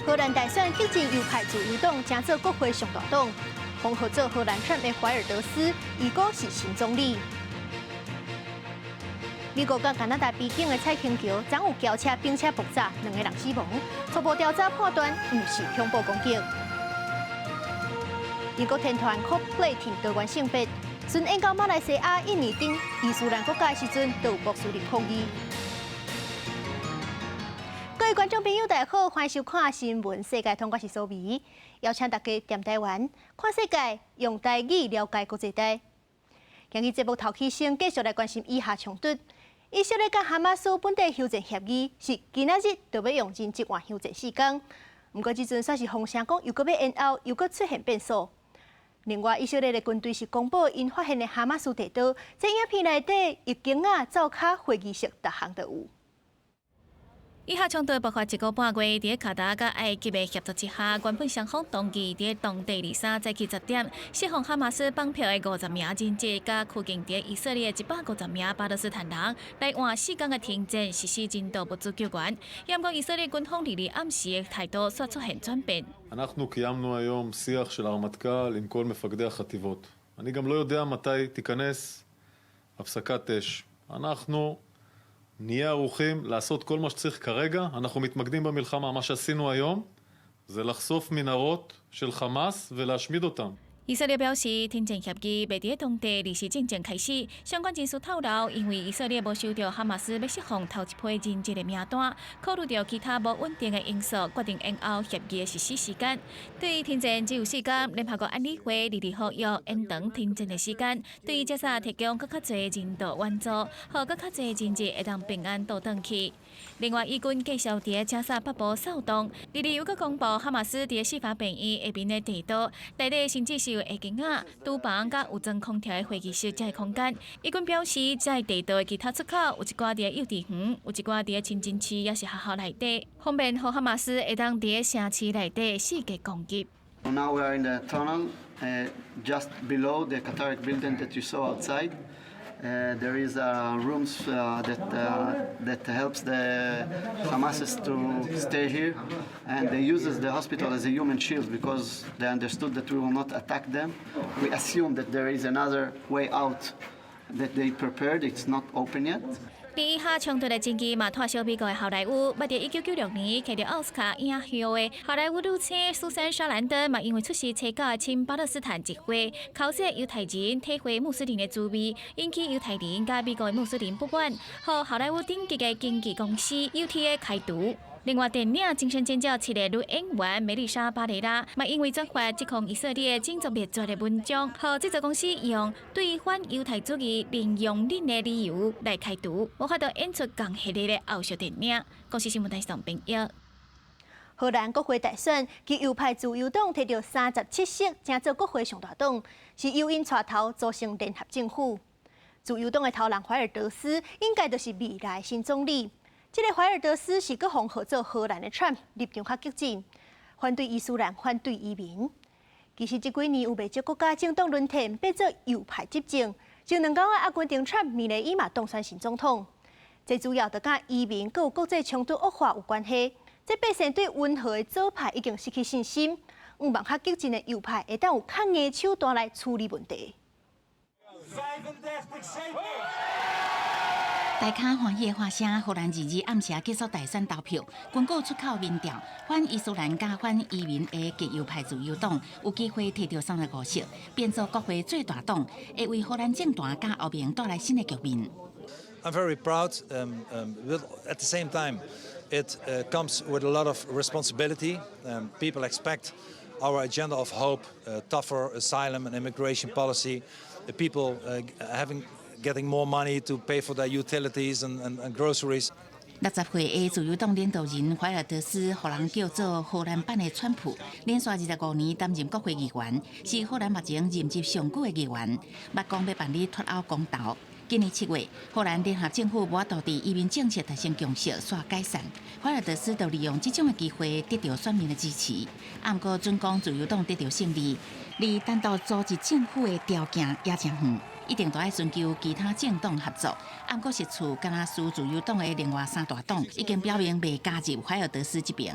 荷蘭大選激進右派自由黨成做國會上大黨，封號做荷蘭川的懷爾德斯，預估是新總理。美國佮加拿大邊境的彩虹橋，昨有轎車、兵車爆炸，兩个人死亡。初步調查判斷，毋是恐怖攻擊。英國天團 Coldplay 挺多元性別，巡演到馬來西亞、印尼等伊斯蘭國家的時陣，都有穆斯林抗議。各位觀眾朋友，大家好，歡迎收看《新聞世界通》，我是蘇美，邀請大家踮台灣看世界，用台語了解國際大。今日節目頭起先繼續來關心以哈衝突。以色列佮哈馬斯本底休戰協議是今仔日就欲用人質換休戰4工，毋過這陣煞是風聲講又閣欲延後，又閣出現變數。另外，以色列的軍隊是公布𪜶發現的哈馬斯地道，這影片內底浴巾仔、灶跤、會議室，逐項都有。以哈衝突爆發一個半月，佇卡達佮埃及的協助之下，原本雙方同意佇當地23早起10點釋放哈馬斯綁票的50名人質，佮拘禁佇以色列150名巴勒斯坦人，來換4工的停戰，實施人道物資救援。毋過以色列軍方22暗時的態度煞出現轉變。 אנחנו קיימנו היום שיח של הרמטכ"ל עם כל מפקדי החטיבות. אני גם לא יודע מתי תיכנס הפסקת אש. אנחנו נהיה ערוכים לעשות כל מה שצריך כרגע, אנחנו מתמקדים במלחמה. מה שעשינו היום זה לחשוף מנהרות של חמאס ולהשמיד אותם. 以色列表示，停戰協議袂佇當地二四正正開始。相關人士透露，因為以色列無收著哈馬斯欲釋放頭一批人質的名單，考慮著其他無穩定的因素，決定延後協議的實施時間。對於停戰只有4工，聯合國安理會22號要延長停戰的時間，對加沙提供閣較濟人道援助，予閣較濟人質會當平安倒轉去。另外，以軍繼續佇加沙北部掃動，22又閣公布哈馬斯佇矽法病院下面的地道，內底甚至是有浴巾仔、廚房佮有裝空調的會議室這个空間。以軍表示，這个地道的其他出口有一寡佇幼稚園，有一寡佇清真寺，抑是學校內底，方便予哈馬斯會當佇城市內底四界攻擊。 Now we are in the tunnel, just below the Qatari building that you saw outside. There is rooms that helps the Hamases to stay here, and they uses the hospital as a human shield because they understood that we will not attack them. We assume that there is another way out that they prepared. It's not open yet. 以哈衝突的爭議嘛，拖小美國的好萊塢，捌佇1996年摕著奧斯卡影后的好萊塢女星蘇珊·莎蘭登，嘛因為出示冊狗親巴勒斯坦集會，口舌猶太人體會穆斯林的滋味，引起猶太人佮美國的穆斯林不滿，予好萊塢頂級的經紀公司 UTA 開除。另外，電影《驚聲尖叫》七个女演員梅麗莎·巴雷拉，嘛因為轉發指控以色列種族滅絕的文章，予製作公司用對反猶太主義零容忍的理由來開除，無法度演出仝系列的後續電影。公視新聞台上編譯。荷蘭國會大選，極右派自由黨摕著37席，成做國會上大黨，是由𪜶帶頭組成聯合政府。自由黨的頭人懷爾德斯應該就是未來新總理。這个懷爾德斯是閣予號做荷蘭的川普，立場較激進，反對伊斯蘭，反對移民。其實這幾年有袂少國家政黨輪替，變做右派執政。前兩工仔阿根廷川普米雷伊嘛當選新總統。這主要就佮移民閣有國際衝突惡化有關係。這百姓對溫和的左派已經失去信心，向望較激進的右派會當有較硬手段來處理問題。大家歡喜的歡聲，荷蘭22暗時結束大選投票，根據出口民調，反伊斯蘭佮反移民的極右派自由黨有機會摕著35席，變做國會最大黨，會為荷蘭政壇佮歐盟帶來新的局面。 I'm very proud, but at the same time, it comes with a lot of responsibility. People expect our agenda of hope, tougher asylum and immigration policy, the people getting more money to pay for their utilities and groceries. 60歲的自由黨領導人懷爾德斯，予人叫做荷蘭版的川普，連續25年擔任國會議員，是荷蘭目前任職上久的議員。捌講欲辦理脫歐公投。今年7月，荷蘭聯合政府無法度佇移民政策達成共識，煞解散。懷爾德斯就利用這種的機會得著選民的支持。毋過準講自由黨得著勝利，離單獨組織政府的條件也誠遠，一定都愛尋求其他政黨合作。毋過實處敢若輸自由黨的另外三大黨已經表明袂加入懷爾德斯這邊。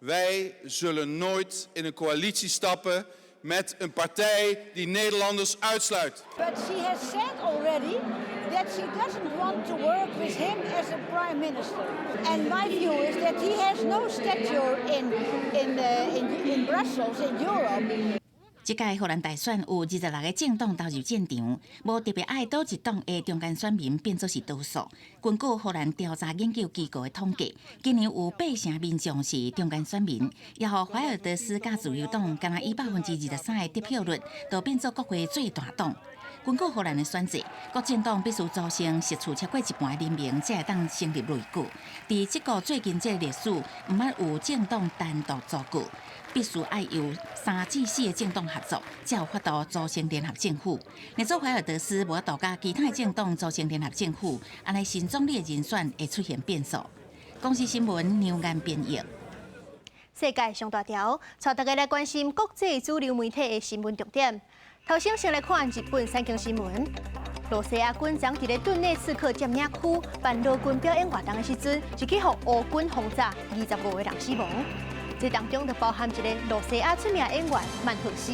Wij zullen nooit in een coalitie stappen met een partij die Nederlanders uitsluit. But she has said already that she doesn't want to work with him as a prime minister. And my view is that he has no stature in Brussels, in Europe. 這屆荷蘭大選有26個政黨投入戰場，無特別愛佗一黨的中間選民變做是多數。根據荷蘭調查研究機構的統計，今年有八成民眾是中間選民，也予懷爾德斯佮自由黨敢若以23%的得票率，就變做國會最大黨。根據荷蘭的選制，各政黨必須組成席次超過一半的聯盟，才會當成立內閣。佇這個最近這個歷史，毋捌有政黨單獨組閣，必須愛由三至四个政黨合作，才有法度組成聯合政府。若做懷爾德斯無法度佮其他政黨組成聯合政府，按呢新總理的人選會出現變數。公視新聞梁岩編譯。世界上大條，帶大家來關心國際主流媒體的新聞重點。頭先先來看日本產經新聞，露西亞軍昨佇咧頓內茨克佔領區辦勞軍表演活動的時陣，是去予烏軍轟炸，25個人死亡。這當中就包含一个露西亞出名演員曼赫斯。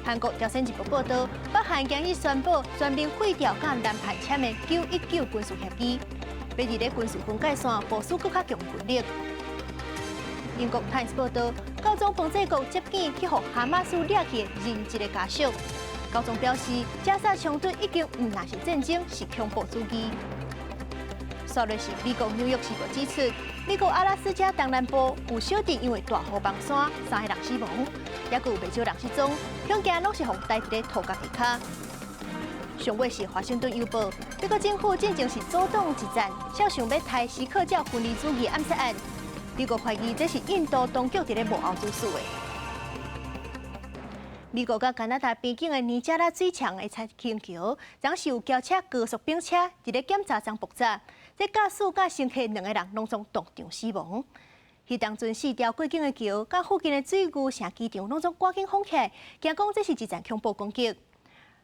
韓國朝鮮日報報導，北韓今日宣布全面廢掉佮南韓簽的9.19軍事協議，欲佇咧軍事分界線部署閣較強軍力。英國 Times 報導，教宗方濟各接見去予哈馬斯掠去的人質的家屬。教宗表示，加沙衝突已經毋但是戰爭，是恐怖主義。煞落是美國紐約時報指出，美國阿拉斯加東南部有小鎮因為大雨崩山，三个人死亡，抑閣有袂少人失蹤，恐驚攏是予埋佇咧塗埆下跤。上尾是華盛頓郵報，美國政府進前是阻擋一戰，肖想欲刣錫克教分離主義暗殺案。美國懷疑這是印度當局佇咧幕後主使的。美國佮加拿大邊境的尼加拉水牆的拆橋，昨是有轎車高速冰車佇咧檢查站爆炸，這駕駛佮乘客兩個人攏總當場死亡。彼當陣四條過境的橋，佮附近的水牛城機場攏總趕緊封起來，驚講這是一場恐怖攻擊。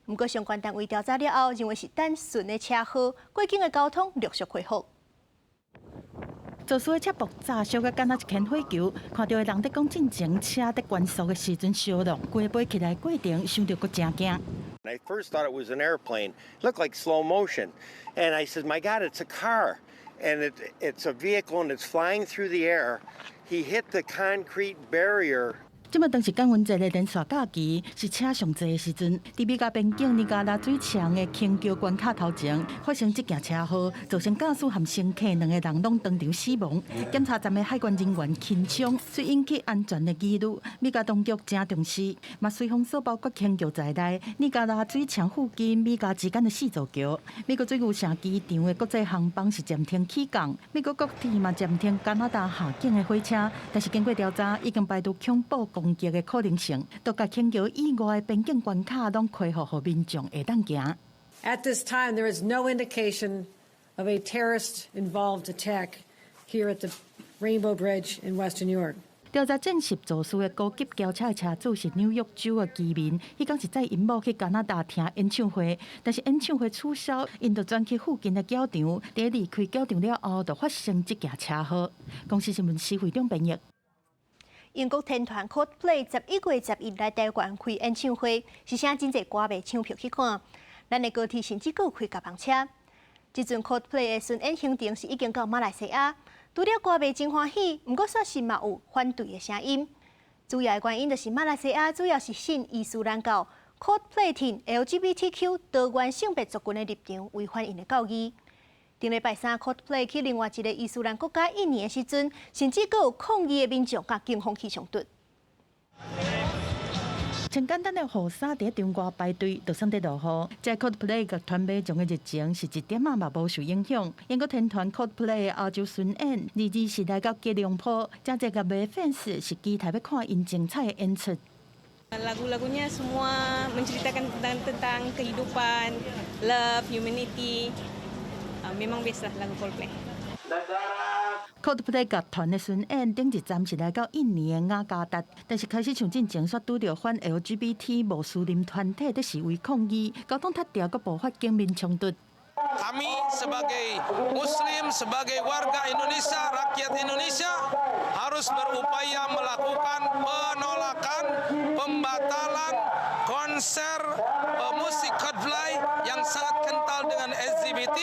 毋過相關單位調查了後，認為是單純的車禍，過境的交通陸續恢復。肇事的車爆炸，燒甲敢若一圈火球，看著的人佇講進前車佇懸速的時陣燒落，規个飛起來過程，想著閣誠驚。 I first thought it was an airplane, looked like slow motion, and I said, "My God, it's a car, and it's a vehicle, and it's flying through the air." He hit the concrete barrier. 這擺當時感恩節的連續假期，是車上濟的時陣，佇美加邊境尼加拉水牆的輕橋關卡頭前發生這件車禍，造成駕駛和乘客兩個人攏當場死亡。檢查站的海關人員輕傷，遂引起安全的疑慮。美加當局誠重視，嘛隨封鎖包括輕橋在內，尼加拉水牆附近美加之間的四座橋。美國水牛城機場的國際航班是暫停起降，美國國鐵嘛暫停加拿大下境的火車，但是經過調查，已經排除恐怖攻擊的可能性，都共輕橋以外的邊境關卡攏開放予民眾會當行。 At this time, there is no indication of a terrorist-involved attack here at the Rainbow Bridge in Western New York. 調查證實，肇事的高級轎車的車主是紐約州的居民，彼工是載𪜶某去加拿大聽演唱會，但是演唱會取消，𪜶就轉去附近的轎場。佇離開轎場了後，就發生這件車禍。公視新聞施惠中編譯。英國天團 Coldplay 11月11來台灣開演唱會，是啥真濟歌迷搶票去看。咱的高鐵甚至閣有開夾房車。這陣 Coldplay 的巡演行程是已經到馬來西亞，除了歌迷真歡喜，毋過煞是嘛有反對的聲音。主要的原因就是馬來西亞主要是信伊斯蘭教，Coldplay 挺 LGBTQ 多元性別族群的立場違反𪜶的教義。頂禮拜三，Coldplay 去另外一個伊斯蘭國家印尼的時陣，甚至閣有抗議的民眾佮警方起衝突。穿簡單的雨衫佇場外排隊，就算佇落雨。這 Coldplay 樂團迷眾的熱情是一點仔嘛無受影響。英國天團 Coldplay 歐洲巡演，22是來到吉隆坡，誠濟樂迷 fans 是期待欲看𪜶精彩的演出。 Lagu-lagunya semua menceritakan tentang kehidupan, love, humanity. Memang best lah lagu Coldplay. Coldplay 樂團的巡演頂一站是來到印尼的雅加達，但是開始唱進前，煞拄著反 LGBT 穆斯林團體佇示威抗議，交通塞牢，閣爆發警民衝突。 Kami sebagai Muslim, sebagai warga Indonesia, rakyat Indonesia harus Konser musik Coldplay yang sangat kental dengan LGBT.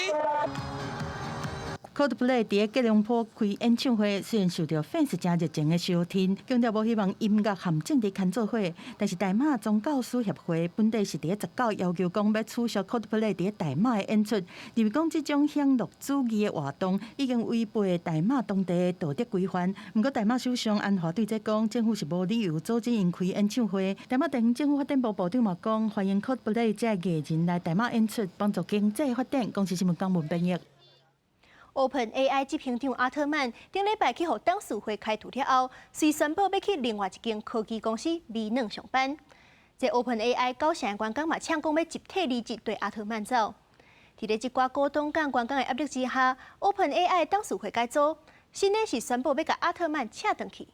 Coldplay 佇咧吉隆坡開演唱會，雖然受著 fans 誠熱情的收聽，強調無希望音樂和政治牽做伙，但是大馬宗教師協會本底是佇咧19要求講欲取消 Coldplay 佇咧大馬的演出，認為講這種享樂主義的活動已經違背大馬當地的道德規範。毋過大馬首相安華對這講，政府是無理由阻止𪜶開演唱會。大馬地方政府發展部部長嘛講，歡迎 Coldplay 這个藝人來大馬演出，幫助經濟發展。公視新聞江文編譯。 OpenAI 執行長阿特曼頂禮拜去予董事會開除了後，隨宣布欲去另外一間科技公司微軟上班。這 OpenAI 九成員工嘛嗆講欲集體離職，綴阿特曼走。佇咧這寡股東佮員工的壓力之下，OpenAI 董事會改組，新的是宣布欲共阿特曼請轉去。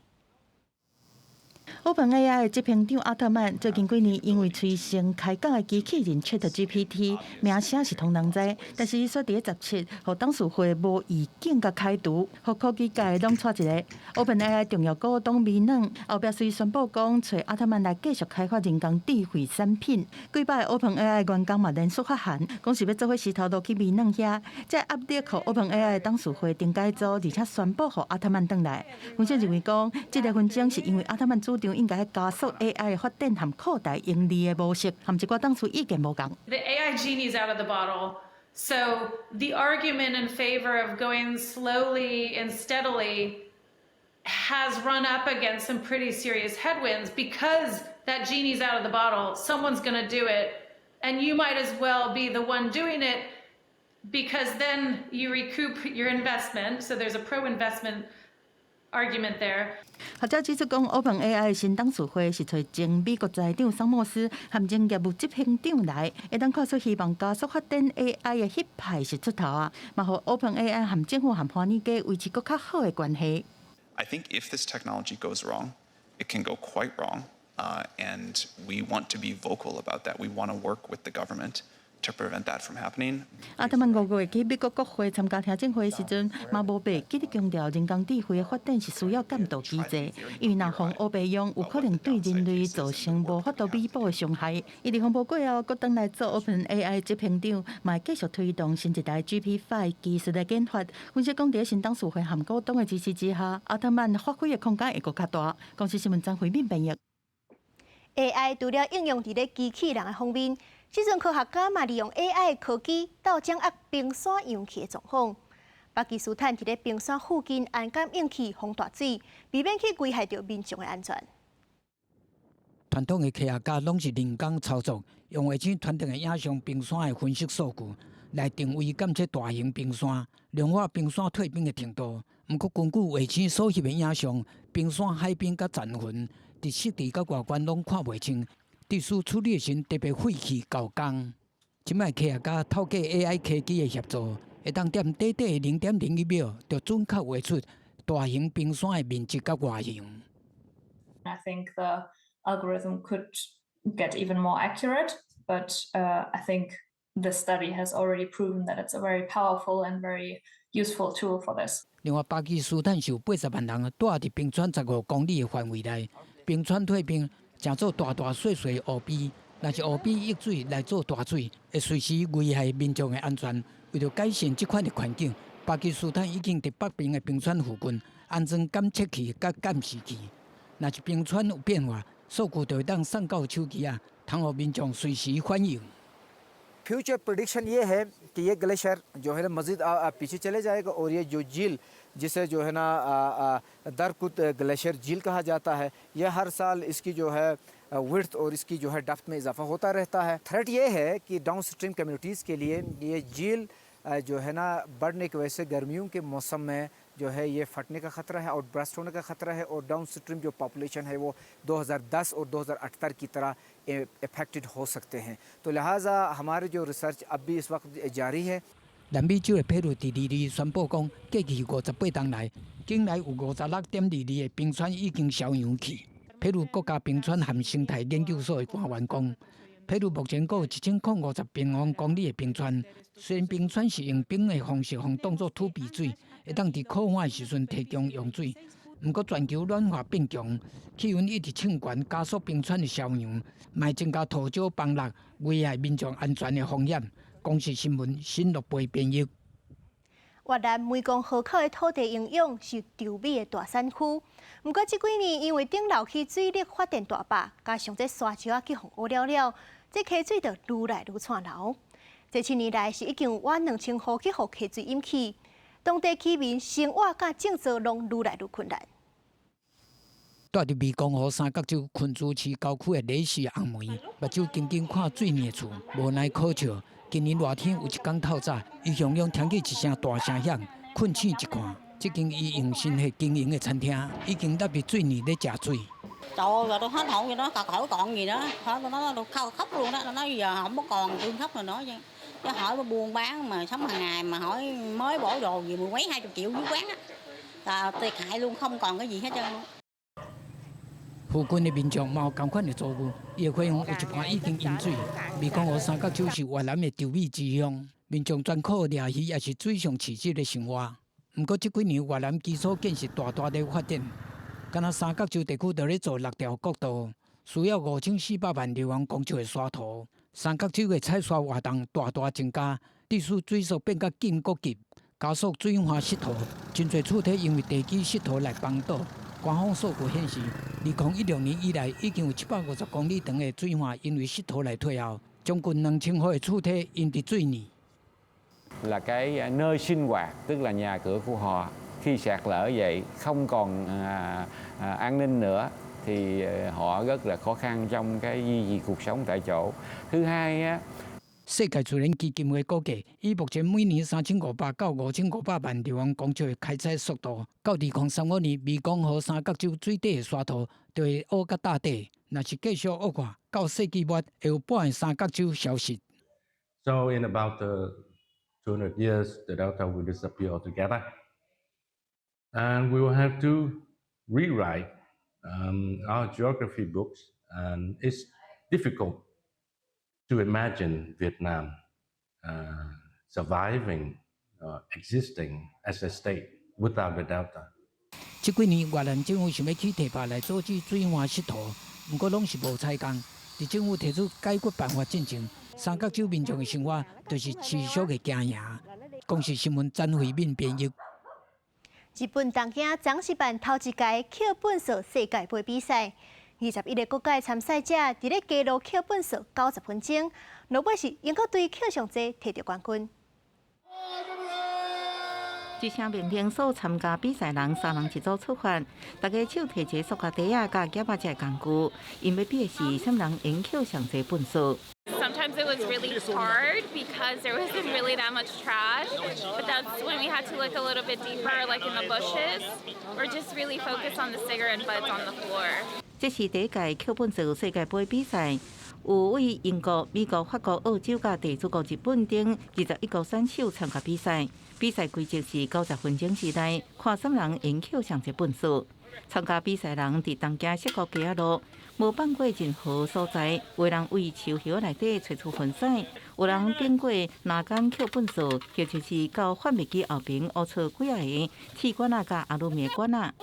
OpenAI 的執行長阿特曼最近幾年因為催生開講的機器人 ChatGPT 名聲是予人知，但是伊煞佇咧17，予董事會無意見共開除，予科技界攏掣一个。OpenAI 重要股東微軟後壁隨宣布講，揣阿特曼來繼續開發人工智慧產品。幾百个 OpenAI 員工嘛連續發函，講是欲做伙死頭路去微軟遐，這壓力予 OpenAI 董事會定改組，而且宣布予阿特曼轉來。分析認為講，這个紛爭是因為阿特曼主張應該加速 AI 的發展和擴大盈利的模式，和一寡董事意見無仝。 The AI genie's out of the bottle. So the argument in favor of going slowly and steadily has run up against some pretty serious headwinds because that genie's out of the bottle. Someone's going to do it, and you might as well be the one doing it because then you recoup your investment. So there's a pro investment argument there. 學者指出講，OpenAI 新董事會是揣前美國財長桑莫斯和前業務執行長來，會當看出希望加速發展 AI 的彼派是出頭啊，嘛予 OpenAI 和政府和華爾街維持閣較好的關係。 I think if this technology goes wrong, it can go quite wrong, and we want to be vocal about that. We want to work with the government to prevent that from happening. 阿特曼5月去美國國會參加聽證會的時陣，嘛無袂記得強調人工智慧的發展是需要監督機制，因為若予烏白用，有可能對人類造成無法度彌補的傷害。伊佇風波過後，閣轉來做 OpenAI 執行長，嘛會繼續推動新一代 GPT-5 技術的研發。分析講，佇新董事會和股東的支持之下，阿特曼發揮的空間會閣較大。公視新聞張惠敏編譯。 AI 除了應用佇咧機器人的方面，這陣科學家嘛利用 AI 科技，鬥掌握冰山融去的狀況。巴基斯坦佇咧冰山附近安感應器防大水，避免去危害著民眾的安全。傳統的科學家攏是人工操作，用衛星傳遞的影像、冰山的分析數據來定位監測大型冰山、量化冰山退冰的程度。毋過根據衛星所翕的影像，冰山海冰佮殘痕，佇實地佮外觀攏看袂清。必須處理的時特別費氣厚工。這擺科學家透過 AI 科技的協助，會當踮短短的0.01秒，就準確畫出大型冰山的面積佮外形。 I think the algorithm could get even more accurate, but I think the study has already proven that it's a very powerful and very useful tool for this. 另外，巴基斯坦是有80萬人蹛佇冰川15公里的範圍內，冰川退冰，成做大大細細的湖陂，若是湖陂溢水來做大水，會隨時危害民眾的安全。為著改善這款的環境，巴基斯坦已經佇北邊的冰川附近安裝監測器佮監視器。若是冰川有變化，數據就會當送到手機仔，通予民眾隨時反應。 Future prediction ये है कि ये ग्लेशियर जो है ना मज़ीद पीछे चले जाएगा और ये जो झील, जिसे जो है ना दरकुत ग्लेशियर झील कहा जाता है, यह हर साल इसकी जो है विड्थ और इसकी जो है डेप्थ में इजाफा होता रहता है। थ्रेट ये है कि down stream communities के लिए ये झील जो है ना बढ़ने की वजह से गर्मियों के मौसम में जो है ये फटने का ख़तरा है और बर्स्ट होने का ख़तरा है और डाउन स्ट्रीम जो पॉपुलेशन है, वो 2010 और 2078 की तरह इफेक्टेड हो सकते हैं। तो लिहाजा हमारे जो रिसर्च अब भी इस वक्त जारी है। 南美洲的秘魯佇22宣布講，過去58冬來，境內有56.22个冰川已經消融去。秘魯國家冰川和生態研究所的官員講，秘魯目前閣有1050平方公里的冰川。雖然冰川是用冰的方式，予當做儲備水，會當佇渴旱的時陣提供用水，毋過全球暖化變強，氣溫一直衝懸，加速冰川的消融，嘛增加塗礁崩落，危害民眾安全的風險。公視新聞新樂貝編譯。越南湄公河口的土地營養是稻米的大產區，毋過這幾年因為頂流起水力發電大壩，加上這沙石仔去予污了了，這溪水就愈來愈竄流。這7年來是已經有倚2000戶去予溪水淹去，當地居民生活佮種作攏愈來愈困難。住佇湄公河三角洲昆珠市郊區的雷氏紅梅，目睭緊緊看水泥的厝，無奈可笑。今年熱天有一工透早，伊雄雄聽見一聲大聲響，睏醒一看，這間伊用心血經營的餐廳已經納入水泥咧食水。 Trời ơi, tôi hết hồn vậy đó, khỏi còn gì đó, khỏi tôi nói tôi khóc, khóc luôn đó, tôi nói giờ không có còn tôi khóc rồi nói chứ. Chứ hỏi buôn bán mà sống hàng ngày mà hỏi mới bỏ đồ gì mười mấy hai chục triệu dưới quán á. Là thiệt hại luôn, không còn cái gì hết trơn luôn. 附近的民眾嘛有仝款的遭遇，伊的花園有一半已經淹水。湄公河三角洲是越南的稻米之鄉，民眾專靠掠魚也是水上飼殖的生活。毋過這幾年越南基礎建設大大咧發展，敢若三角洲地區就咧做六條國道，需要5400萬立方公尺的沙土。三角洲的採沙活動大大增加，致使水速變甲禁閣急，加速水岸失土，真濟厝體因為地基失土來崩倒。官方數據顯示，2016年以來，已經有750公里長的水岸因為失土來退後，將近2000戶的厝體淹佇水內。 Là cái nơi sinh hoạt, tức là nhà cửa của họ khi sạt lở vậy không còn an ninh nữa thì họ rất là khó khăn trong cái duy trì cuộc sống tại chỗ. Thứ hai á, 世界自然基金會估計，以目前每年3500到5500萬立方公尺的開採速度，到2035年，湄公河三角洲水底的沙土就會烏甲罩底。若是繼續惡化，到世紀末會有半個三角洲消失。 So in about 200 years, the delta will disappear altogether. And we will have to rewrite our geography books, and it's difficult to imagine Vietnam surviving, existing as a state without the delta. 這幾年越南政府想欲起堤壩來阻止水岸失土，毋過攏是無彩工。佇政府提出解決辦法進前，三角洲民眾的生活就是持續的經營。公視新聞詹慧敏編譯。日本東京昨是辦頭一屆抾糞掃世界盃比賽，21個國家參賽者佇咧街路抾糞掃90分鐘，落尾是英國隊抾上濟提著冠軍。一聲命令，所有參加比賽人三人一組出發，大家手提一个塑膠袋仔佮夾仔這工具，𪜶欲比的是啥人會抾上濟糞掃。 Sometimes it was really hard because there wasn't really that much trash, but that's when we had to look a little bit deeper, like in the bushes, or just really focus on the cigarette butts on the floor. 這是第一屆抾糞掃世界盃比賽，有位英國、美國、法國、澳洲佮地主國日本等21個選手參加比賽。比賽規則是90分鐘之內，看啥人會抾上濟糞掃。參加比賽人佇東京澀谷街仔路，無放過任何所在，有人為樹葉內底揣出糞屎，有人經過欄杆抾糞掃，或者是到販賣機後爿挖出幾仔个鐵管仔佮阿魯米管仔。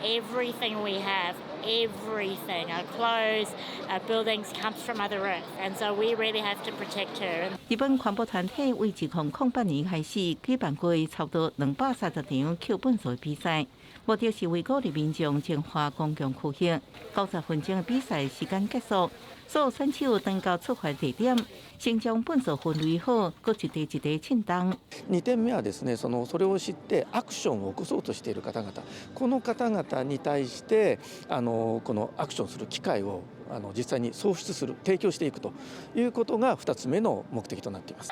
Everything we have, everything, our clothes, our buildings comes from Mother Earth, and so we really have to protect her. 日本環保團體為2008年開始舉辦過差不多230場抾糞掃比賽，目的是為鼓勵民眾淨化公共區域。90分鐘的比賽時間結束，所有選手轉到出發地點，先將糞掃分類好，閣一塊一塊稱重。 2点目はですね、そのそれを知ってアクションを起こそうとしている方々、この方々に対してこのアクションする機会を実際に創出する、提供していくということが2つ目の目的となっています。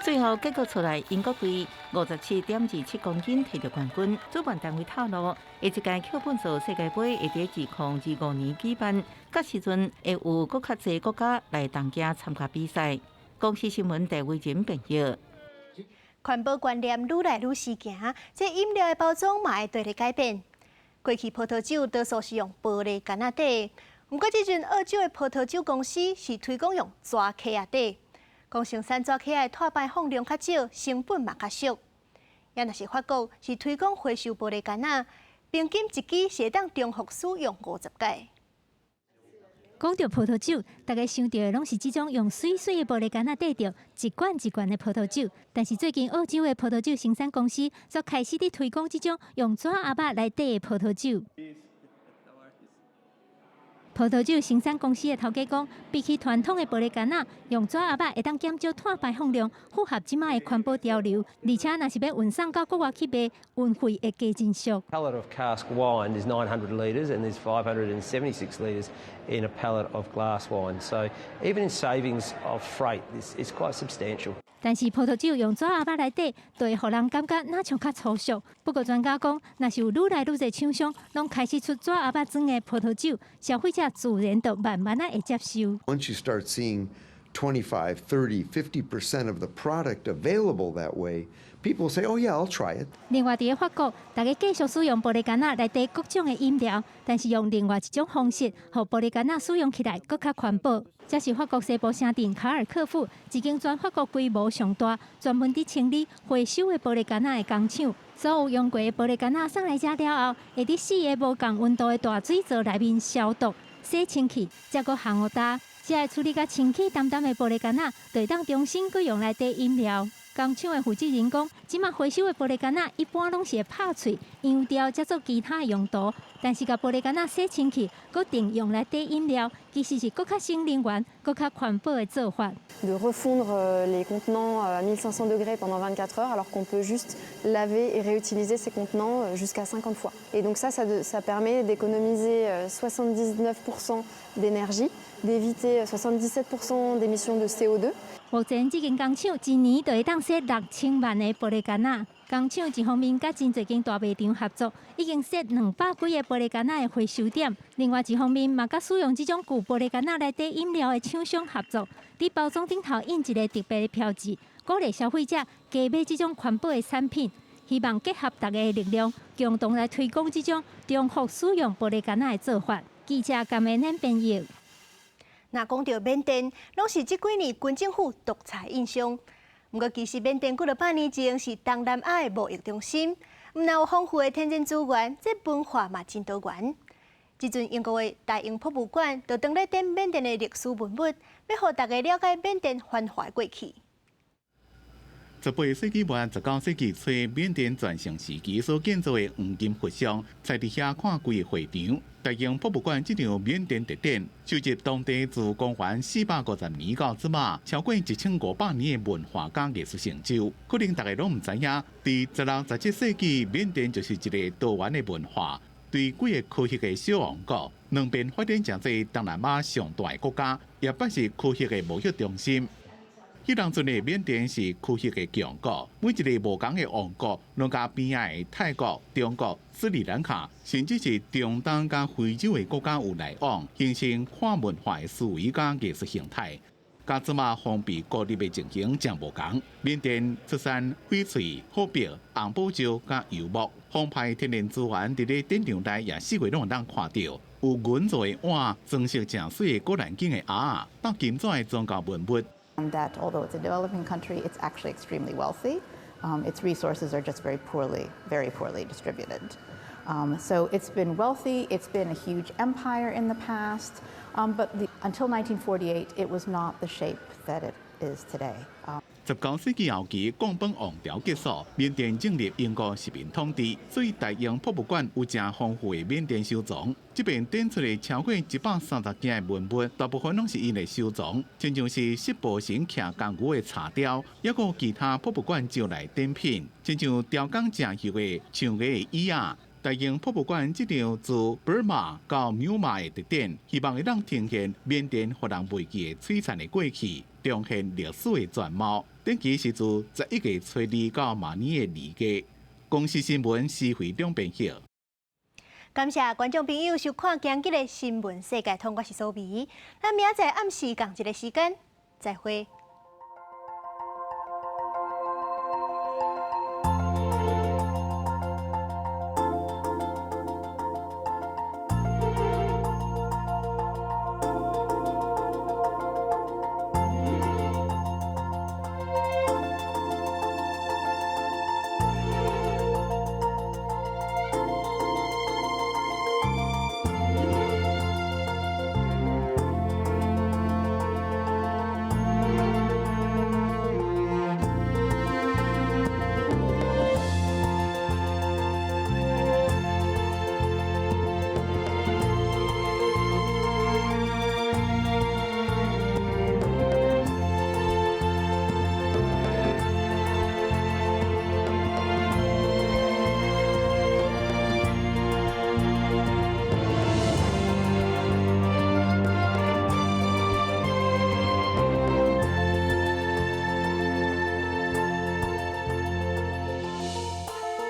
最後結果出來，英國隊57.27公斤提著冠軍。主辦單位透露，下一屆抾糞掃世界盃會佇2025年舉辦，屆時陣會有閣較濟國家來東京參加比賽。公視新聞戴偉仁編譯。環保觀念愈來愈時行，這飲料的包裝嘛會綴咧改變。過去葡萄酒多數是用玻璃罐仔底，毋過這陣澳洲的葡萄酒公司是推廣用蛇殼仔底。講生產紙盒的碳排放量較少，成本嘛較俗。也若是法國是推廣回收玻璃罐仔，平均一支是會當重複使用50擺。講著葡萄酒，大家想著的攏是這種用媠媠的玻璃罐仔綴著一罐一罐的葡萄酒。但是最近澳洲的葡萄酒生產公司則開始佇推廣這種用紙盒仔來綴的葡萄酒。葡萄酒生產公司的頭家講，比起傳統的玻璃罐仔，用紙盒仔會當減少碳排放量，符合這擺的環保潮流。而且，若是欲運送到國外去賣，運費會加真俗。 Pallet of cask wine is 900 litres and there's 576 litres in a pallet of glass wine. So even in savings of freight, this is quite substantial. 但是葡萄酒用紙盒仔來綴，就會予人感覺若像較粗俗。不過專家講，若是有愈來愈濟廠商攏開始出紙盒仔裝的葡萄酒，消費者自然就慢慢仔會接受。 Once you start seeing 25, 30, 50% of the product available that way, people say, "Oh yeah, I'll try it." 另外，佇法國，大家繼續使用玻璃罐仔來綴各種的飲料，但是用另外一種方式，予玻璃罐仔使用起來閣較環保。這是法國西部城鎮卡爾科夫一間全法國規模上大、專門佇清理回收的玻璃罐仔的工廠。所有用過的玻璃罐仔送來遮了後，會佇四个無仝溫度的大水槽內面消毒、洗清氣，才閣烘予焦。這个處理甲清氣澹澹的玻璃罐仔，就會當重新閣用來綴飲料。工廠的負責人講，這馬回收的玻璃罐仔一般攏是會拍碎、揚掉，才做其他的用途。但是，共玻璃罐仔洗清氣，閣重用來綴飲料，其實是閣較省能源、閣較環保的做法。 De refondre les contenants à 1500 degrés pendant 24 heures, alors qu'on peut juste laver et réutiliser ces contenants jusqu'à 50 fois. Et donc ça permet d'économiser 79% d'énergie, d'éviter 77% d'émissions de CO2. 目前這間工廠一年就會當洗6000萬個玻璃罐仔。工廠一方面佮真濟間大賣場合作，已經設200幾个玻璃罐仔的回收點；另外一方面嘛，佮使用這種舊玻璃罐仔來綴飲料的廠商合作，佇包裝頂頭印一个特別的標誌，鼓勵消費者加買這種環保的產品。希望結合大家的力量，共同來推廣這種重複使用玻璃罐仔的做法。記者甘美恁編譯。若講著緬甸，攏是這幾年軍政府獨裁印象。毋過，其實緬甸幾若百年前是東南亞的貿易中心，毋但有豐富的天然資源，這文化嘛真多元。這陣英國的大英博物館就當咧展緬甸的歷史文物，欲予大家了解緬甸繁華的過去。 18世紀末、19世紀初，緬甸全盛時期所建造的黃金佛像，在佇遐看規个會場。大英博物館這場緬甸特展，收集當地自公元450年到這馬超過1500年的文化佮藝術成就。可能大家攏毋知影，佇16、17世紀，緬甸就是一个多元的文化，對規个區域的小王國，兩邊發展成做東南亞上大的國家，也捌是區域的貿易中心。彼當陣的緬甸是區域的強國，每一个無仝的王國，攏佮邊仔的泰國、中國、斯里蘭卡，甚至是中東佮非洲的國家有來往，形成跨文化的思維佮藝術形態。佮這馬封閉孤立的情形誠無仝。緬甸出產翡翠、琥珀、紅寶石佮油木，豐沛天然資源佇咧展場內也四圍攏會當看著。有銀做的碗，裝飾誠媠的古蘭經的盒仔，到金紙的宗教文物。 That although it's a developing country, it's actually extremely wealthy. Its resources are just very poorly, very poorly distributed. So it's been wealthy, it's been a huge empire in the past, but until 1948, it was not the shape that it is today. 19世紀後期，貢榜王朝結束，緬甸進入英國殖民統治，所以大英博物館有誠豐富的緬甸收藏。這邊展出的超過130件的文物，大部分攏是𪜶的收藏，親像是濕婆神騎公牛的茶雕，抑閣有其他博物館借來展品，親像雕工誠幼的象牙的椅仔。大英博物館這場自 Burma 到 Myanmar 的特展，希望會當呈現緬甸予人袂記的璀璨的過去，重現歷史的全貌。展期是自11月初2到明年的2月。公視新聞施惠兩編譯。感謝觀眾朋友收看今日的新聞世界通，我是蘇美。咱明仔載暗時仝一个時間，再會。